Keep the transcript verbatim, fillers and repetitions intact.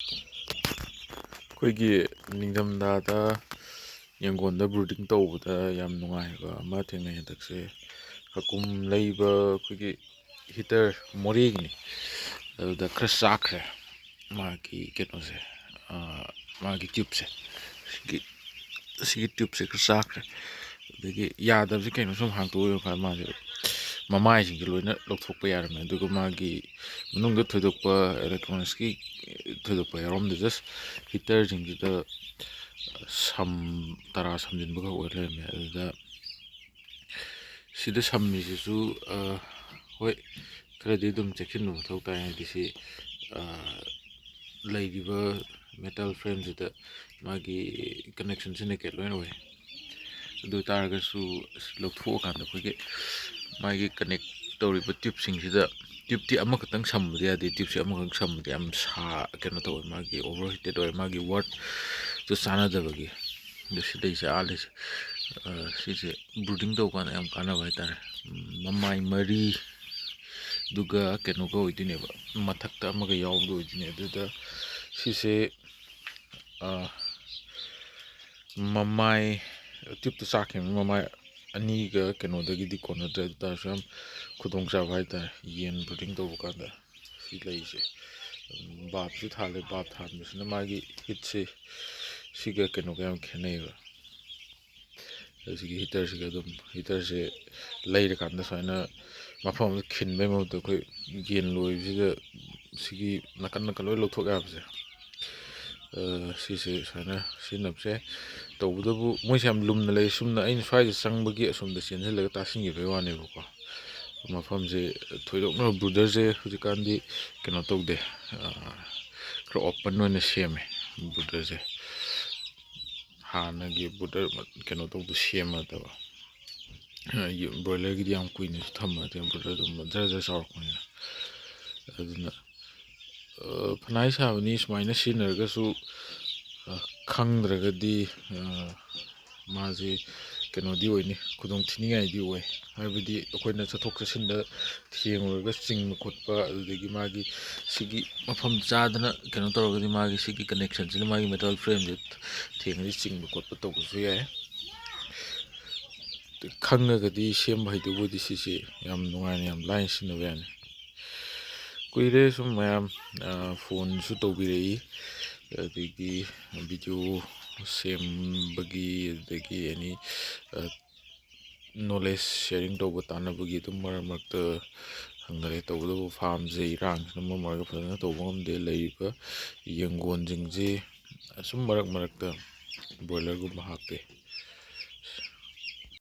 ꯑꯩꯈꯣꯏꯒꯤ ꯅꯤꯡꯊꯝꯊꯥꯗ ꯌꯦꯡꯒꯣꯟꯗ ꯕ꯭ꯔꯨꯗꯤꯡ ꯇꯧꯕꯗ ꯌꯥꯝ ꯅꯨꯡꯉꯥꯏꯕ ꯑꯃ ꯊꯦꯡꯅꯩ ꯍꯟꯗꯛꯁꯦ꯫ ꯍꯀꯨꯝ ꯂꯩꯕ ꯑꯩꯈꯣꯏꯒꯤ ꯍꯤꯇꯔ ꯃꯣꯔꯦꯒꯤꯅꯤ, ꯑꯗꯨꯗ ꯈꯔ ꯆꯥꯛꯈ꯭ꯔꯦ ꯃꯥꯒꯤ ꯀꯩꯅꯣꯁꯦ, ꯃꯥꯒꯤ ꯇ꯭ꯌꯨꯕꯁꯦ, ꯁꯤꯒꯤ ꯁꯤꯒꯤ ꯇ꯭ꯌꯨꯕꯁꯦ ꯈꯔ ꯆꯥꯛꯈ꯭ꯔꯦ꯫ ꯑꯗꯒꯤ ꯌꯥꯗꯕꯁꯦ ꯀꯩꯅꯣ, ꯁꯨꯝ ꯍꯥꯡꯇꯣꯛꯑ ꯌꯦꯡꯉꯀꯥꯟꯗ ꯃꯥꯁꯦ ꯃꯃꯥꯏꯁꯤꯡꯁꯦ ꯂꯣꯏꯅ ꯂꯧꯊꯣꯛꯄ ꯌꯥꯔꯝꯃꯦ꯫ ꯑꯗꯨꯒ ꯃꯥꯒꯤ ꯃꯅꯨꯡꯗ ꯊꯣꯏꯗꯣꯛꯄ electronics ꯀꯤ ꯊꯣꯏꯗꯣꯛꯄ ꯌꯥꯎꯔꯝꯗꯦ, just ꯍꯤꯇꯔꯁꯤꯡꯁꯤꯗ ꯁꯝ ꯇꯔꯥ ꯁꯝꯖꯤꯟꯕ ꯈꯛ ꯑꯣꯏ ꯂꯩꯔꯝꯃꯦ꯫ ꯑꯗꯨꯗ ꯁꯤꯗ ꯁꯝꯃꯤꯁꯤꯁꯨ, ꯑ, ꯍꯣꯏ, ꯈꯔꯗꯤ ꯑꯗꯨꯝ ꯆꯦꯛꯁꯤꯟꯕ ꯃꯊꯧ ꯇꯥꯏ, ꯍꯥꯏꯗꯤ ꯁꯤ, ꯑ, ꯂꯩꯔꯤꯕ metal frame ꯁꯤꯗ ꯃꯥꯒꯤ connection ꯁꯤ naked ꯂꯣꯏꯅ ꯑꯣꯏ꯫ ꯑꯗꯨ ꯑꯣꯏ ꯇꯥꯔꯒꯁꯨ ꯂꯧꯊꯣꯛꯑꯀꯥꯟꯗ ꯑꯩꯈꯣꯏꯒꯤ ꯃꯥꯒꯤ connect ꯇꯧꯔꯤꯕ ꯇ꯭ꯌꯨꯕꯁꯤꯡꯁꯤꯗ, ꯇ꯭ꯌꯨꯕꯇꯤ ꯑꯃꯈꯛꯇꯪ ꯁꯝꯕꯗꯤ ꯌꯥꯗꯦ, ꯇ꯭ꯌꯨꯕꯁꯦ ꯑꯃꯈꯛ ꯁꯝꯕꯗꯤ ꯌꯥꯝ ꯁꯥ-, ꯀꯩꯅꯣ ꯇꯧꯋꯦ, ꯃꯥꯒꯤ overheated ꯑꯣꯏ, ꯃꯥꯒꯤ worth ꯇꯨ ꯆꯥꯟꯅꯗꯕꯒꯤ꯫ ꯑꯗꯨ ꯁꯤꯗꯩꯁꯦ ꯑꯥ ꯂꯩꯁꯦ, ꯑ, ꯁꯤꯁꯦ ꯕ꯭ꯔꯨꯗꯤꯡ ꯇꯧꯕ ꯀꯥꯟꯗ ꯌꯥꯝ ꯀꯥꯟꯅꯕ ꯍꯥꯏꯇꯥꯔꯦ꯫ ꯎꯝ, ꯃꯃꯥꯏ ꯃꯔꯤ ꯑꯗꯨꯒ ꯀꯩꯅꯣꯒ ꯑꯣꯏꯗꯣꯏꯅꯦꯕ, ꯃꯊꯛꯇ ꯑꯃꯒ ꯌꯥꯎꯕꯗꯣ ꯑꯣꯏꯗꯣꯏꯅꯦ꯫ ꯑꯗꯨꯗ ꯁꯤꯁꯦ, ꯑ, ꯃꯃꯥꯏ, ꯇ꯭ꯌꯨꯕꯇ ꯆꯥꯛꯈꯤꯕꯅꯤ, ꯃꯃꯥꯏ ꯑꯅꯤꯒ ꯀꯩꯅꯣꯗꯒꯤꯗꯤ ꯀꯣꯟꯅꯗ꯭ꯔꯦ꯫ ꯑꯗꯨ ꯇꯥꯔꯁꯨ ꯌꯥꯝ ꯈꯨꯗꯣꯡꯆꯥꯕ ꯍꯥꯏꯇꯥꯔꯦ ꯌꯦꯟ ꯕ꯭ꯔꯨꯗꯤꯡ ꯇꯧꯕ ꯀꯥꯟꯗ꯫ ꯁꯤ ꯂꯩꯁꯦ, ꯎꯝ, ꯕꯥꯞꯁꯨ ꯊꯥꯜꯂꯦ, ꯕꯥꯞ ꯊꯥꯟꯕꯁꯤꯅ ꯃꯥꯒꯤ ꯍꯤꯠꯁꯦ ꯁꯤꯒ ꯀꯩꯅꯣꯒ ꯌꯥꯝ ꯈꯦꯠꯅꯩꯌꯦꯕ꯫ ꯑꯗꯨꯒꯤ ꯍꯤꯇꯔꯁꯤꯒ ꯑꯗꯨꯝ, ꯍꯤꯇꯔꯁꯦ ꯂꯩꯔꯀꯥꯟꯗ ꯁꯨꯃꯥꯏꯅ ꯃꯐꯝ ꯑꯃꯗ ꯈꯤꯟꯕꯩ ꯃꯍꯨꯠꯇ ꯑꯩꯈꯣꯏ ꯌꯦꯟ ꯂꯣꯏꯕꯁꯤꯗ ꯁꯤꯒꯤ ꯅꯥꯀꯟ ꯅꯥꯀꯟ ꯂꯣꯏ ꯂꯧꯊꯣꯛ ꯌꯥꯕꯁꯦ, ꯑ, ꯁꯤꯁꯦ ꯁꯨꯃꯥꯏꯅ ꯁꯤꯖꯤꯟꯅꯕꯁꯦ꯫ ꯇꯧꯕꯇꯕꯨ ꯃꯣꯏꯁꯦ ꯌꯥꯝ ꯂꯨꯝꯅ ꯂꯩ꯫ ꯁꯨꯝꯅ ꯑꯩꯅ ꯁ꯭ꯋꯥꯏꯗ ꯆꯪꯕꯒꯤ ꯑꯁꯣꯝꯗ ꯆꯦꯟꯁꯤꯜꯂꯒ ꯇꯥꯁꯤꯟꯈꯤꯕꯒꯤ ꯋꯥꯅꯦꯕꯀꯣ꯫ ꯃꯐꯝꯁꯦ ꯊꯣꯏꯗꯣꯛꯅ ꯕ꯭ꯔꯨꯗꯔꯁꯦ ꯍꯧꯖꯤꯛꯀꯥꯟꯗꯤ ꯀꯩꯅꯣ ꯇꯧꯗꯦ, ꯑ, ꯈꯔ open ꯑꯣꯏꯅ ꯁꯦꯝꯃꯦ ꯕ꯭ꯔꯨꯗꯔꯁꯦ꯫ ꯍꯥꯟꯅꯒꯤ ꯕ꯭ꯔꯨꯗꯔ ꯀꯩꯅꯣ ꯇꯧꯕ ꯁꯦꯝꯃꯗꯕ, ꯑ, ꯌꯨ-, ꯕ꯭ꯔꯣꯏꯂꯔꯒꯤꯗꯤ ꯌꯥꯝ ꯀꯨꯏꯅꯁꯨ ꯊꯝꯕ ꯅꯠꯇꯦ, ꯕ꯭ꯔꯣꯏꯂꯔ ꯑꯗꯨꯝ ꯖꯔ ꯖꯔ ꯆꯥꯎꯔꯛꯄꯅꯤꯅ꯫ ꯑꯗꯨꯅ, ꯑ, ꯐꯅꯥꯏ ꯁꯥꯕꯅꯤ ꯁꯨꯃꯥꯏꯅ ꯁꯤꯖꯤꯟꯅꯔꯒꯁꯨ, ꯑ, ꯈꯪꯗ꯭ꯔꯒꯗꯤ, ꯑ, ꯃꯥꯁꯦ ꯀꯩꯅꯣꯗꯤ ꯑꯣꯏꯅꯤ, ꯈꯨꯗꯣꯡ ꯊꯤꯅꯤꯡꯉꯥꯏꯗꯤ ꯑꯣꯏ꯫ ꯍꯥꯏꯕꯗꯤ ꯑꯩꯈꯣꯏꯅ ꯆꯠꯊꯣꯛ ꯆꯠꯁꯤꯟꯗ ꯊꯦꯡꯂꯨꯔꯒ ꯆꯤꯡꯕ ꯈꯣꯠꯄ, ꯑꯗꯨꯗꯒꯤ ꯃꯥꯒꯤ ꯁꯤꯒꯤ ꯃꯐꯝ ꯆꯥꯗꯅ ꯀꯩꯅꯣ ꯇꯧꯔꯒꯗꯤ ꯃꯥꯒꯤ ꯁꯤꯒꯤ ꯀꯅꯦꯛꯁꯟꯁꯤꯅ ꯃꯥꯒꯤ ꯃꯦꯇꯜ ꯐ꯭ꯔꯦꯝꯁꯦ ꯊꯦꯡꯉꯗꯤ ꯆꯤꯡꯕ ꯈꯣꯠꯄ ꯇꯧꯕꯁꯨ ꯌꯥꯏ꯫ ꯈꯪꯉꯒꯗꯤ ꯁꯦꯝꯕ ꯍꯩꯗꯧꯕꯗꯤ ꯁꯤꯁꯦ ꯌꯥꯝ ꯅꯨꯡꯉꯥꯏꯅ, ꯌꯥꯝ ꯂꯥꯏꯅ ꯁꯤꯖꯤꯟꯅꯕ ꯌꯥꯅꯤ꯫ ꯀꯨꯏꯔꯦ ꯁꯨꯝ ꯃꯌꯥꯝ, ꯑ, ꯐꯣꯟꯁꯨ ꯇꯧꯕꯤꯔꯛꯏ, ꯑꯗꯒꯤ ꯚꯤꯗꯤꯑꯣ ꯁꯦꯝꯕꯒꯤ, ꯑꯗꯒꯤ ꯑꯦꯅꯤ, ꯑ, ꯅꯣꯂꯦꯖ ꯁꯤꯌꯥꯔꯤꯡ ꯇꯧꯕ, ꯇꯥꯟꯅꯕꯒꯤ ꯑꯗꯨꯝ ꯃꯔꯛ ꯃꯔꯛꯇ ꯍꯪꯅꯔꯦ꯫ ꯇꯧꯕꯇꯕꯨ ꯐꯥꯝꯁꯦ ꯏꯔꯥꯡꯁꯤꯅ ꯃꯔꯝ ꯑꯣꯏꯔꯒ ꯐꯖꯅ ꯇꯧꯕ ꯉꯝꯗꯦ꯫ ꯂꯩꯔꯤꯕ ꯌꯦꯟꯒꯣꯟꯁꯤꯡꯁꯦ ꯑꯁꯨꯝ ꯃꯔꯛ ꯃꯔꯛꯇ ꯕ꯭ꯔꯣꯏꯂꯔꯒꯨꯝꯕ ꯍꯥꯞꯄꯦ꯫